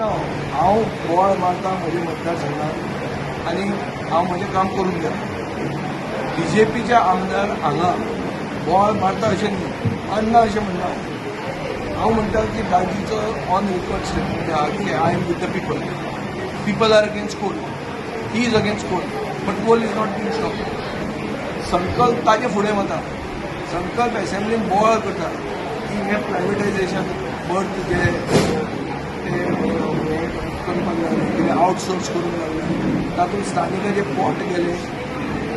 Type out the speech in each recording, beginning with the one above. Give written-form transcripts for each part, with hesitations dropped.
ना, हांव बोवाळ मारता म्हज्या मतदारसंघात आनी हांव म्हजें काम करून घेता. बीजेपीचे आमदार हांगा बोवाळ मारता अशें न्ही, अन्ना अशें म्हणना. हांव म्हणटा की दाजीचो ऑन रिकॉर्ड स्टेटमेंट आहा की I am with the people, people are against coal, he is against coal, but coal is not being stop. संकल्प ताजे फुडें वता. संकल्प एसेंब्लीन बोवाळ करता की हें प्रायवेटायझेशन बर्थ जे ते हें करपाक लागले, कितें आउटसोर्स करूंक लागले, तातूंत स्थानिकाचे पोट गेले,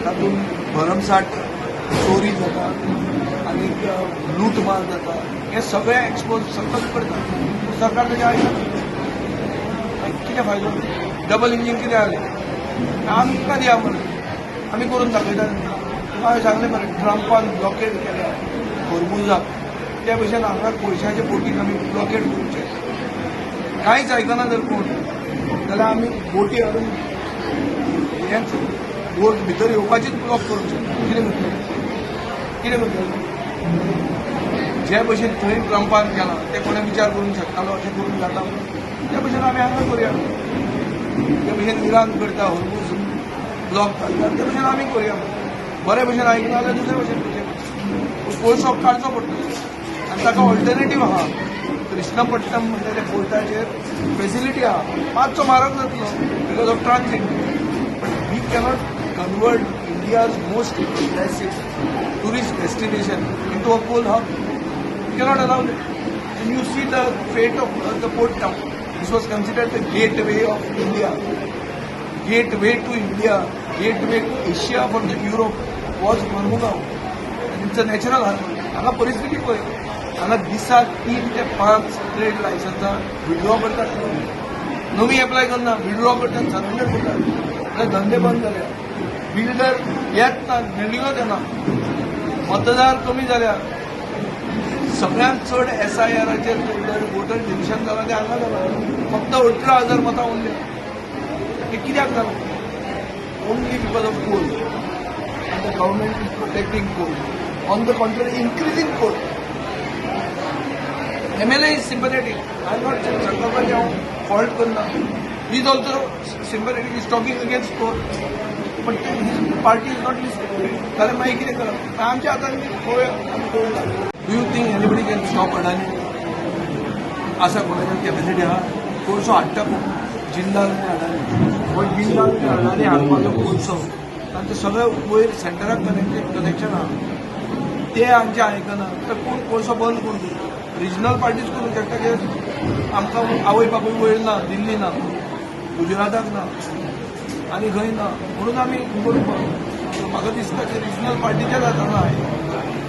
तातूंत भरमसाठ चोरी जाता आनी लूटमार जाता. हें सगळें एक्सपोज संकल्प करता. सरकार ताजें आयकना. कितें फायदो? डबल इंजीन कितें जालें? आमकां दिया मरे, आमी करून दाखयता तांकां. तुका हांवें सांगलें मरे, ट्रंपान ब्लॉकेड केल्या होर्मुजाक, त्या भशेन हांगा कोळशाचे बोटीक आमी ब्लॉकेड करूचे. कांयच आयकना जर कोण जाल्यार आमी बोटी हाडून हेंच बोट भितर येवपाचीच ब्लॉक करूंक शकता. कितें करतले? कितें करतले? जे भशेन थंय ट्रंपान केलां तें कोणें विचार करूंक शकतालो अशें करूंक जाता म्हणून? त्या भशेन आमी हांगा करुया. जे भशेन इराण करता, होर्मुज ब्लॉक घालता, ते भशेन आमी करुया. बरे भशेन आयकना जाल्यार दुसरे भशेन करचें. कोळसो काडचो पडटलो आनी ताका ऑल्टरनेटीव आहा. कृष्णपट्टम म्हणटा त्या पोर्टाचेर फेसिलिटी आहा, मातसो म्हारग जातलो because of transit, but we cannot convert India's most impressive tourist destination into a coal hub. You cannot allow that. And you see the fate of the port town. This was considered the gateway of India. Gateway to India, gateway to Asia from the Europe was Mormugao. And it's a natural harbor. हांगा परिस्थिती पळय, हांगा दिसाक 3 ते 5 trade लायसन्सां withdraw करतात. नवी apply करना, withdraw करतात, सरेंडर करतात. जाल्यार धंदे बंद जाल्या, बिल्डर येत ना, बिल्डिंगोच येना, मतदार कमी जाल्या. सगळ्यांत चड एसआयआराचेर वोटर डिलिशन जालां तें हांगा जालां. फक्त 18,000 मतां उरल्या. हें कित्याक जालां? Only because of coal. And the government is protecting coal, on the contrary increasing coal. MLA is sympathetic. I am not संकल्पाचे हांव फॉल्ट करना. He is also sympathetic, is talking against coal, but his party is not listening. जाल्यार मागीर कितें करप? आमच्या हातान पळोवया आमी करूंक लागले. Do you think anybody can stop Adani? आसा कोणाच्या कॅपॅसिटी आहा? कोळसो हाडटा कोण? जिंदाल आनी अडानी. पण जिंदाल आनी अडानी हाडपाचो कोळसो तांचे सगळे वयर सेंटराक कनेक्शन आहा. ते आमचे आयकना तर कोण कोळसो बंद करून करता? रिजनल पार्टीज करूंक शकता की आमकां आवय बापूय वयर ना, दिल्ली ना, गुजराताक ना आनी खंय ना म्हणून आमी करूंक. म्हाका दिसता की रिजनल पार्टीच्याच हातान आहे.